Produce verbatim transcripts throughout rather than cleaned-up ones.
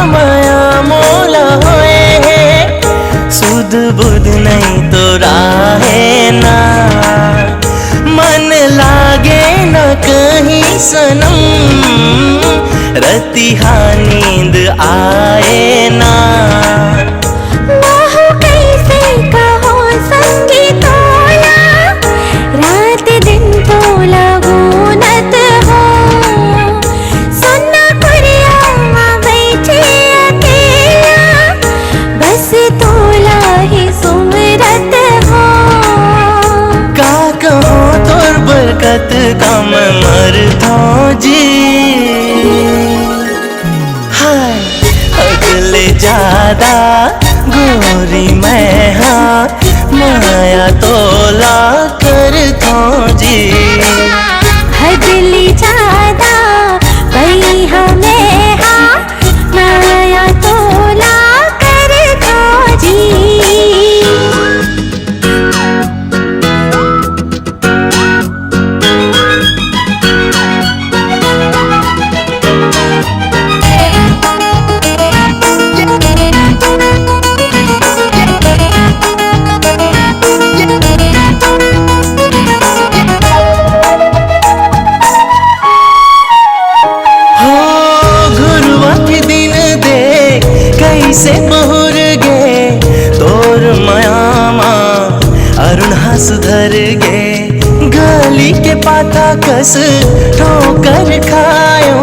मया मोला होए हे, सुध बुध नहीं तो राहे ना। मन लागे न कहीं सनम, रतिहा नींद आए ना। महू कइसे कहो संगी तोला, रात दिन तोला गुनत हो। सुन्ना कुरिया मा बइठे अकेला, बस तोला ही सुमरत हो। का कहो तोर बरकत का मैं मरथों जी। हाय, हद ले जादा गोरी मैं हा, मया तोला करथों जी। हद ले जादा बई हा मैं हा, मया तोला करथों जी। हो गुरुवा के दिन दे कइसे बहुर गे, तोर मया मा अरुण हा सुधर गे। गली के पाता कस ठोकर खायो,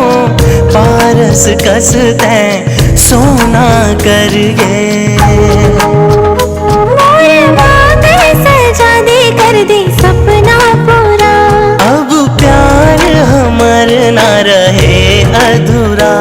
पारस कस तैं सोना कर गे। मोर माँ के सजा दे कर दे सपना पूरा। अब प्यार हमर ना रहे अधूरा।